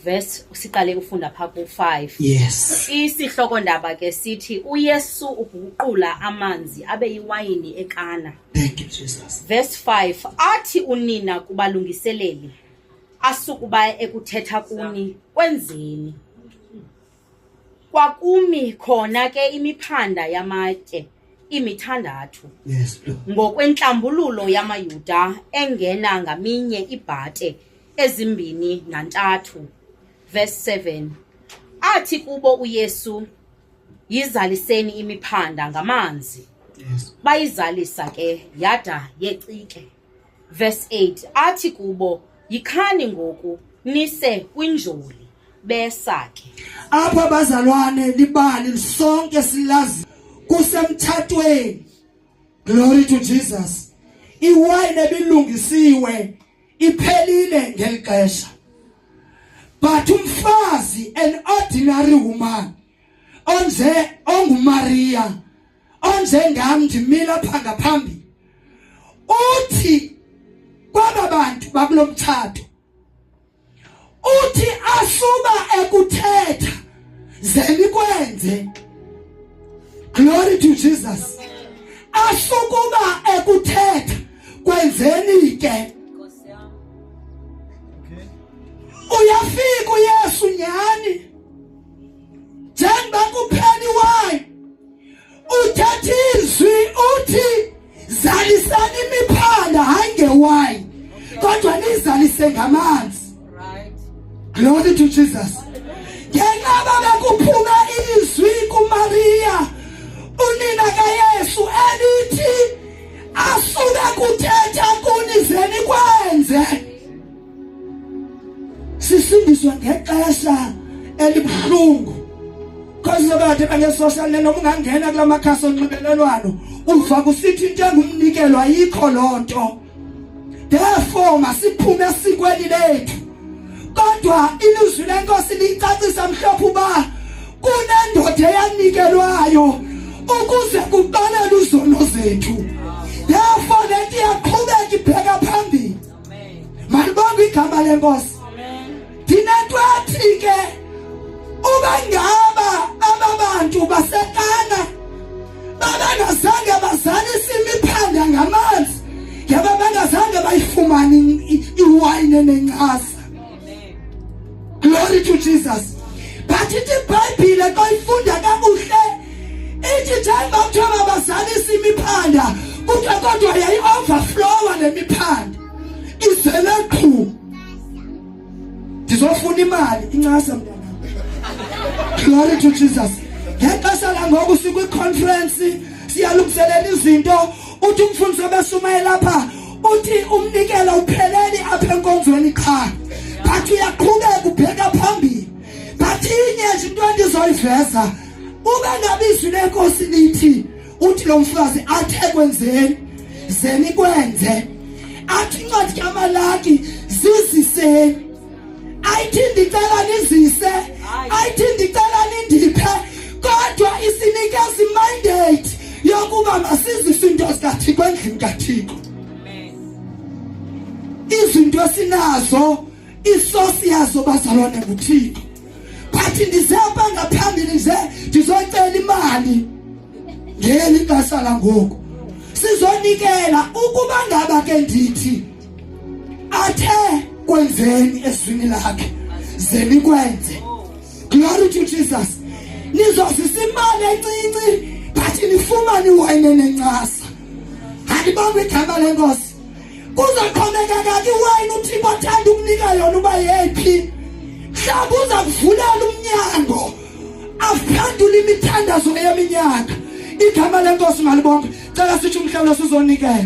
Verse siqale ufunda pha ku-5. Yes. Isihloko ndaba ke sithi uYesu uguqula amanzi abe yiwayini eKana. Thank you, Jesus. Verse 5 athi unina kubalungiseleli asukuba ekuthetha kuni kwenzeni. Kwakumi khona ke imiphanda yamatye imithandathu. Yes, Lord. Ngokwentlambululo yamaYuda engena ngaminye ibhate ezimbini nantathu. Verse 7. Athi kubo uYesu, yizaliseni imiphanda ngamanzi. Yes. Bayizalisa ke yada yecike. Verse 8. Athi kubo, yikhani ngoku nise kwinjoli. Besa ke. Apha bazalwane libali sonke silazi kusemtshatweni. Glory to Jesus. Iwayini ebilungisiwe iphelile ngeli xesha. But umfazi, an ordinary woman, onje onguMaria, onjengam ndimile apha ngaphambili, uthi kwaba bantu bakulo mtshato, uthi asuba ekuthetha ze nikwenze. Glory to Jesus. Asukuba ekuthetha kwenzeni ke. Uyafika uYesu nyhani njengoba kuphela iwayini, uthetha izwi uthi zalisani imiphanda, hayi ngewayini kodwa nizalise ngamanzi. Glory to Jesus. Ngenxa bekuphume izwi kuMaria unina kaYesu elithi asuke kuthetha kuni zeni kwenze. Sisindiswa ngexesha elibuhlungu. Cause abantu bange-social noma ungangena kula makhasi onxibelelwano uva kusithi into engumnikelo ayikho loo nto. Therefore masiphume esikweni lethu. Kodwa ilizwi lenkosi liyicacisa mhlophe uba kunendoda eyanikelwayo ukuze kuxolelwe izono zethu. Therefore le nto iyaqhubeka ibheka phambili. Malibongwe igama lenkosi. Ndinento ethi ke uba ngaba aba bantu baseKana babengazange bazalise imiphanda ngamanzi, ngaba bengazange bayifumane iwayini enencasa. Glory to Jesus. But ithi iBhayibhile xa ifunda kakuhle ithi njengoba kuthiwa mabazalise imiphanda, kuthiwa kodwa yayi-overflowa le miphanda izele qhu. Ndizofuna imali incasa mntana. Glory to Jesus. Ngexesha langoku sikwi-conference siyalungiselela izinto, uthi umfundisi obeshumayela lapha uthi umnikelo upheleli apha enkonzweni qha, but uyaqhubeka ubheka phambili. But inye nje into endizoyiveza, ube ngabizwi lenkosi lithi uthi lo mfazi athe kwenzeni zeni kwenze, athi incwadi kaMalaki ziziseni, ayithi ndicela nizise, ayithi ndicela nindiphe, kodwa isinikeza imandate yokuba masizise into zikaThixo endlini kaThixo. Izinto esinazo isosi yazo bazalwane nguThixo. But ndize apha ngaphambili nje ndizocela imali ngeli xesha langoku sizonikela. Ukuba ngaba ke ndithi athe kwenzeni ezwini lakhe ze nikwenze. Glory to Jesus. Nizozisa imali encinci but nifumane iwayini enencasa. Andibambe igama lenkosi. Kuzoxhomekeka ke iwayini uThixo athanda ukunika yona uba yeyiphi. Mhlawumbi uza kuvulela umnyango aphendule imithandazo yeminyaka. Igama lenkosi malibonke. Cela sithi umhlawulo sizonikela.